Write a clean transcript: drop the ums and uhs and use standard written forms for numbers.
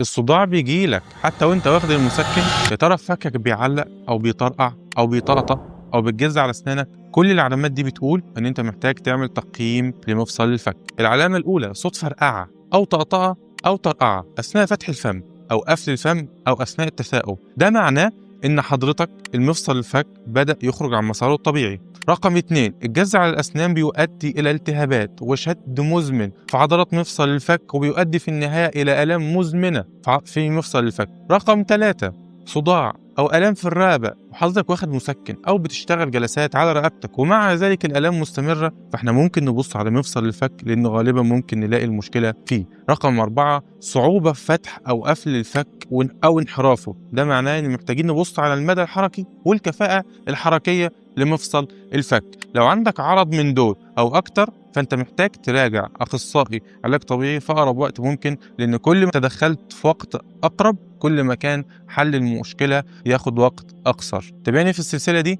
الصداع بيجي لك حتى وانت واخد المسكن؟ يا ترى فكك بيعلق او بيطرقع او بيطقطق او بتجز على اسنانك؟ كل العلامات دي بتقول ان انت محتاج تعمل تقييم لمفصل الفك. العلامة الاولى صوت فرقعه او طقطقة او طرقعه اثناء فتح الفم او قفل الفم او اثناء التثاؤب. ده معناه ان حضرتك المفصل الفك بدأ يخرج عن مساره الطبيعي. رقم 2، الجز على الأسنان بيؤدي إلى التهابات وشد مزمن في عضلات مفصل الفك، وبيؤدي في النهاية إلى آلام مزمنة في مفصل الفك. رقم 3، صداع أو آلام في الرقبة وحضرتك واخد مسكن أو بتشتغل جلسات على رقبتك ومع ذلك الآلام مستمرة، فإحنا ممكن نبص على مفصل الفك لأن غالبا ممكن نلاقي المشكلة فيه. رقم 4، صعوبة في فتح أو قفل الفك أو انحرافه. ده معناه إن محتاجين نبص على المدى الحركي والكفاءة الحركية لمفصل الفك. لو عندك عرض من دول أو أكتر فأنت محتاج تراجع أخصائي علاج طبيعي في أقرب وقت ممكن، لأن كل ما تدخلت في وقت أقرب كل ما كان حل المشكلة ياخد وقت أقصر. تابعني في السلسلة دي.